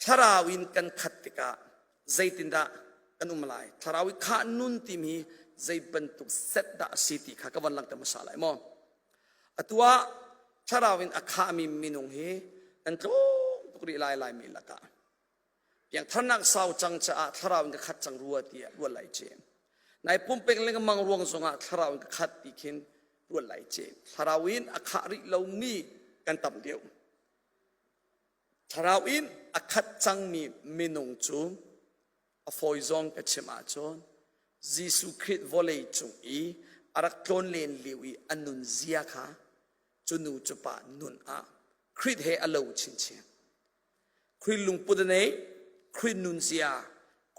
Thlarau in kan khat tikah zeitindah kan um lai? Thlarau i khah nun timi zei bantuk set dah a si ti kha ka van langhter hmasa lai maw? Atu ah thlarau in a khahmi minung hi kan tlawm tuk rih lai Laimi lakah. Piangtharnak sau cang caah thlarau in ka khat cang rua tiah ruat lai ce. Nai pumpek lengmang ruang zongah thlarau in ka khat ti khin ruat lai ce. Thlarau in a khah rih lomi kan tam deuh. Thlarau in a khat cangmi minung cu a fawi zong ka chim ahcun Jesuh Khrih vawlei cung i a rak tlawn len lio i a nun zia kha cu nu cu pa nun ah Khrih he a lo chinchin. Khrih lungput a nei, Khrih nunzia,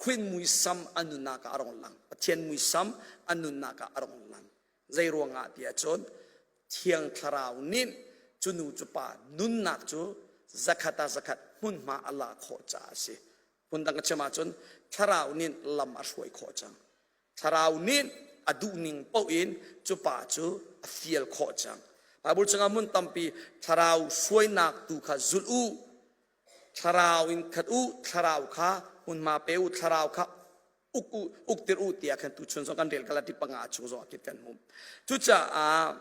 Khrih muisam a nunnak ah a rong lang. Pathian muisam a nunnak ah a rong lang. Zei ruangah tiah cun Thiang Thlarau nih cu nu cu pa nunnak cu zakhat ah zakhat hmunhma a la khawh caah a si. Phundang a chim ahcun Thlarau nih lam a hruai khawh cang. Thlarau nih a duhning paoh in cu pa cu a fial khawh cang. Bible chungah hmun tampi thlarau hruainak tu kha zulh u, thlarau in khat u, thlarau kha hmunhma pe u, thlarau kha uk u, uktir u tiah khan tuchun zong kan rel Galati panga chung zong ah kit kan hmu. Cucaah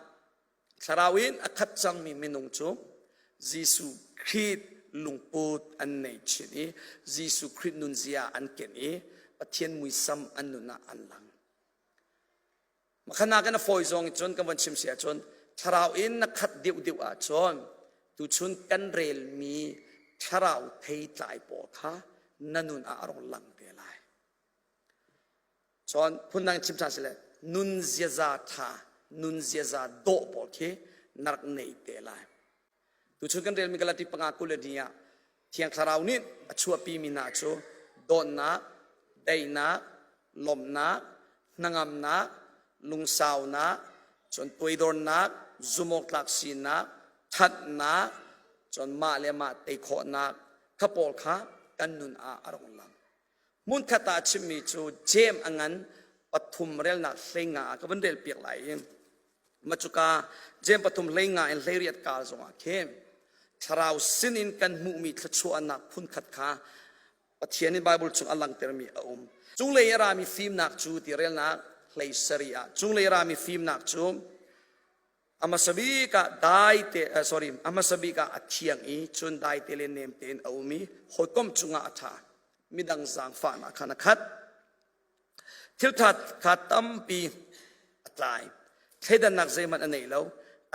thlarau in a khat cangmi minung cu Jesuh Khrih lungput an nei chin i Jesuh Khrih nunzia an ken i Pathian muisam an nun ah an lang. Makhanak in a fawi zong cun kan von chim si ahcun thlarau in na khat deuhdeuh ahcun tuchun kan relmi thlarau theitlai pawl kha na nun ah a rong lang te lai. Cun phundang chim ṭhan sile nun ziaza ṭha, nun ziaza dawh pawl khi na rak nei te lai. Tuchun kan relmi Galati panga 22 ah Thiang Thlarau nih a chuahpimi hna cu dawtnak, daihnak, lawmhnak, hnangamnak, lungsaunak, cun toidornak, zumawktlak sinak, ṭhatnak, cun mah le mah tei khawhnak kha pawl kha kan nun ah a rung lang. Hmunkhat ah a chimmi cu Jeim a ngan pathum relnak hleinga ah ka van rel piak lai i macuka Jeim pathum hleinga in hleiriat kar zongah khin thlarau sinin kan hmuhmi thluachuahnak phunkhat kha Pathian in Bible chung a langhtermi a um. Cunglei a rami fimnak cu ti relnak hlei sarih ah cunglei a rami fimnak cu A hmasa bik ah dai te sorry a hmasa bik ah a thiang i cun dai te le nem tein a um i hawikom cungah a ṭha. Midang zaangfahnak khan a khat. Thilṭha kha tampi a tlai. Thleidannak zeihmanh a nei lo.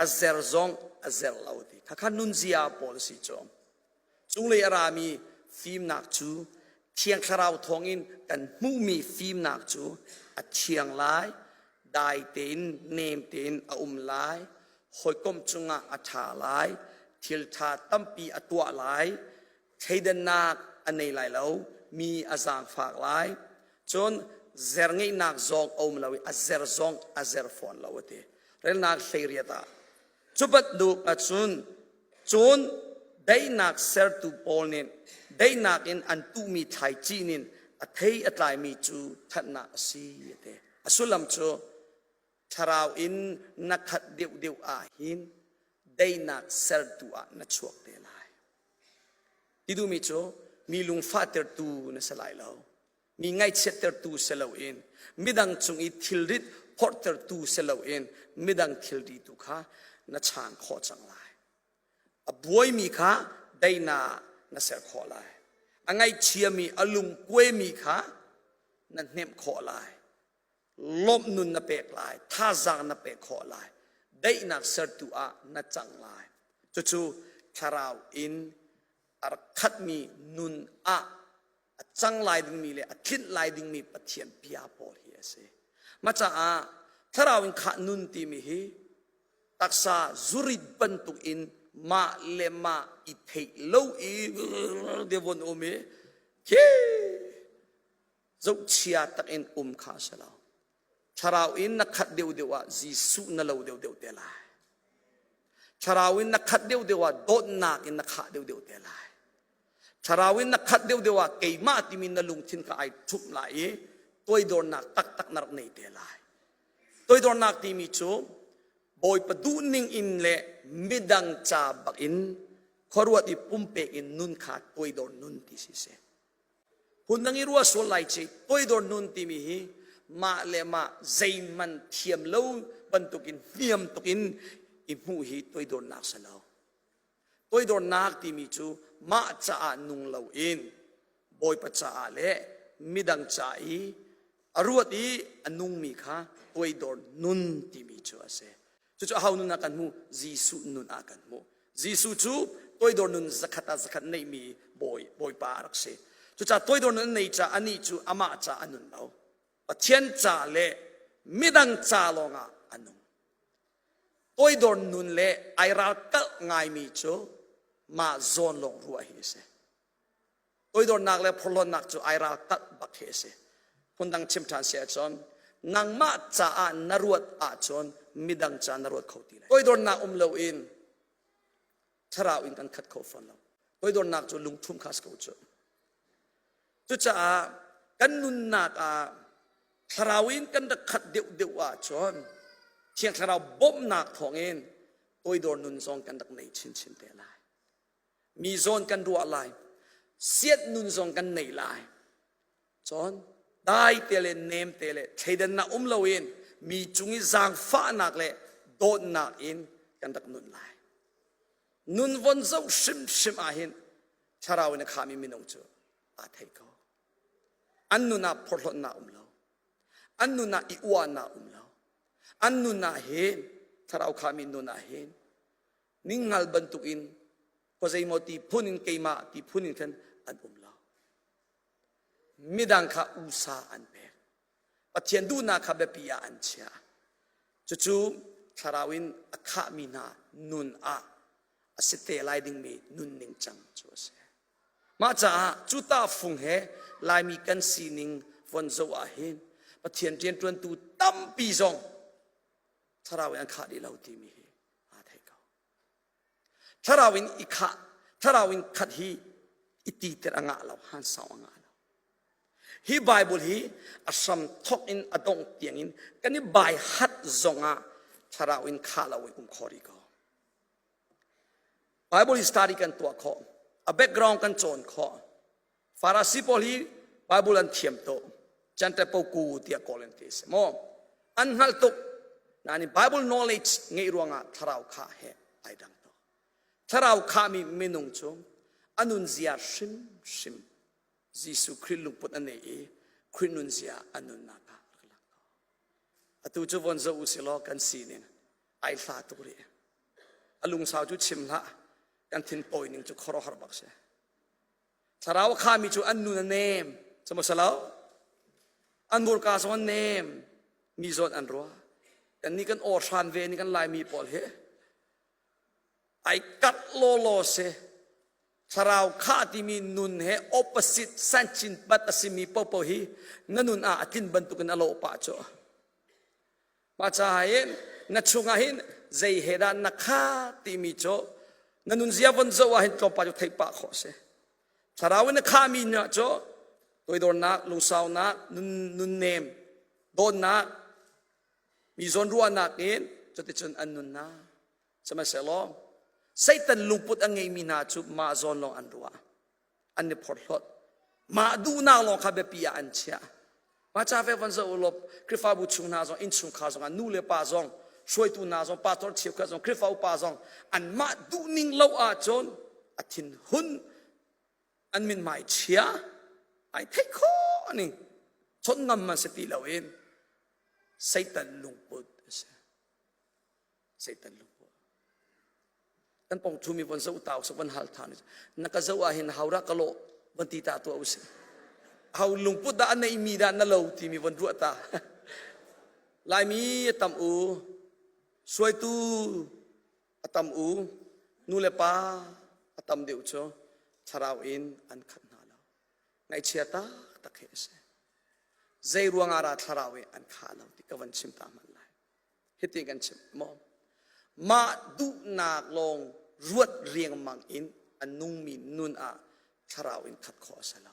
A zer zong a zer lo ti. Khakha nunzia pawl a si cu. Cunglei a rami fimnak cu Thiang Thlarau thawngin kan hmuhmi fimnak cu a thiang lai, dai tein, nem tein a um lai, hawikom cungah a ṭha lai, thil ṭha tampi a tuah lai, thleidannak a nei lai lo, mi a zaangfak lai, cun zer ngeihnak zong a um lo i a zer zong a zer fawn lo a ti. Relnak 18 ah Cu bantuk ahcun cun daihnak sertu pawl nih daihnak in an tuhmi thlaici in a thei a tlaimi cu ṭhatnak a si a ti. A sullam cu thlarau in na khat deuhdeuh ah hin daihnak sertu ah na chuak te lai. Ti duhmi cu mi lungfahtertu na si lai lo. Mi ngaihchiattertu si loin midang cung i thilrit phorhtertu si loin midang thilri tu kha na chaang khawh cang lai. A buaimi kha daihnak na ser khawh lai. A ngaihchiami, a lungkuaimi kha na hnemh khawh lai. Lawmh nun na pek lai, thazaang na pek khawh lai. Daihnak sertu ah na cang lai. Cucu thlarau in a rak khatmi nun ah a cang lai dingmi le a tlinh lai dingmi Pathian bia pawl hi a si. Mah caah thlarau in khah nun timi hi taksa zurit bantuk in mah le mah i theih lo i devon um i khi zohchia tak in um kha a si lo. Thlarau in na khat deuhdeuh ah Jesuh na lo deuhdeuh te lai. Thlarau in na khat deuhdeuh ah dawtnak in na khah deuhdeuh te lai. Thlarau in na khat deuhdeuh ah keimah timi na lungthin kha ai ṭhumh lai i toidornak taktak na rak nei te lai. Toidornak timi cu Bawipa duhning in le midang ca bak in Khuaruat i pumpek in nun kha toidor nun ti si seh. Phundang i ruah sual lai ci toidor nun timi hi mah le mah zeihmanh thiam lo bantukin hniam tukin i hmuh hi toidornak si lo. Toidornak timi cu mah caah nung loin Bawipa caah le midang ca i a ruat i a nungmi kha toidor nun timi cu a si. Cucu aho nun ah kan hmuh? Jesuh nun ah kan hmuh. Jesuh cu toidor nun zakhat ah zakhat neihmi bawi bawipa a rak si. Cucaah toidor nun nei ca anih cu amah ca a nun lo. Pathian ca le midang ca lawngah a nung. Toidor nun le ai ralkalh ngaimi cu mah zawn lawng ruah hi a si. Toidornak le phorhlawtnak cu ai ralkalh bak hi a si. Phundang chim ṭhan si ahcun nangmah caah na ruat ahcun midang ca na ruat kho ti lai. Toidornak um loin thlarau in kan khat kho fawn lo. Toidornak cu lungthum kha si ko cu. Cucaah kan nunnak ah thlarau in kan rak khat deuhdeuh ahcun Thiang Thlarau bawmhnak thawngin toidor nun zong kan rak nei chinchin te lai. Mi zawn kan ruah lai. Siat nun zong kan nei lai. Cun dai te le nem te le thleidannak um loin mi cung i zaangfahnak le dawtnak in kan rak nun lai. Nun von zoh hrimhrim ah hin thlarau in a khami minung cu aa thei ko. An nun ah phorhlawtnak um lo. An nun ah i uahnak um lo. An nun ah hin thlarau khami nun ah hin ninghngal bantukin khuazeimaw ti phun in keimah ti phun in khan an um lo. Midang kha usa an pek. Pathian duhnak kha biapi ah an chiah. Cucu thlarau in a khahmi hna nun ah a si te lai dingmi nunning cang cu a si. Mah caah cu tahfung he Laimi kan sining von zoh ah hin Pathian rianṭuantu tampi zong thlarau in an khah dih lo timi hi aa thei ko. Thlarau in i khah, thlarau in khat hi i titer a ngah lo, han sau a ngah lo. Hi Bible hi a hram thok in a dongh tiangin kan i bai hat zongah thlarau in khah lo in um kho rih ko. Bible hi study kan tuah khawh, a background kan cawn khawh. Farasi pawl hi Bible an thiam tuk. Chantepoku tiah kawl an ti si maw? An hngalh tuk. Nain Bible knowledge ngeih ruangah thlarau khah he ai dang tuk. Thlarau khahmi minung cu a nunzia hrimhrim Jesuh Khrih lungput a nei i Khrih nunzia a nunnak ah rak lang ko. Atu cu von zoh u silaw kan sining ai hla tuk rih. A lungsau cu chim hlah. Kan thin pawi ning cu khuaruahhar bak si. Thlarau a khami cu an nun a nem. Cu salo? An hmurka zong an nem. Mi zawn an ruah. Kan nih kan aw hran ve ni kan Laimi pawl hi ai karh lawlaw si. Thlarau khah timi nun he opposite sanchin pat a simi popo hi na nun ah a tlin bantukin a lawh pah cu. Mah caah hin na chungah hin zei he dah na kha timi cu na nunzia von zoh ah hin tlawmpal cu theih pah khawh a si. Thlarau in na khahmi hna cu toidornak, lungsaunak, nun, nunnem, dawtnak, mi zawnruahnak in cuticun an nunnak. Sihmanhsehlaw Satan lungput a ngeimi hna cu mah zawn lawng an ruah. An i phorhlawt. Mah duhnak lawng kha biapi ah an chiah. Mah ca ve von zoh u law Khrihfabu chung hna zong innchungkhar zong ah nu le pa zong hruaitu hna zong pastor cheukhat zong Khrihfa upa zong anmah duhning lo ahcun a thinhun an mithmai chia ai theih khawh ning chawnh ngam man si ti loin Satan lungput a si. Satan lungput. Kan pong thumi von zoh ta usih von hal than na ka zoh ah hin hau dah ka lawh von ti ta tuah usih hau lungput dah a neimi dah na lo timi von ruah ta Laimi a tam u suaitu a tam u nu le pa a tam deuh cu thlarau in an khat hna lo ngaihchia taktak hi a si zei ruangah dah thlarau in an khah lo ti ka van chim ta hmanh lai Hitin kan chim maw? Mah duhnak lawng ruat riangmang in a nungmi nun ah thlarau in khat khawh a si lo.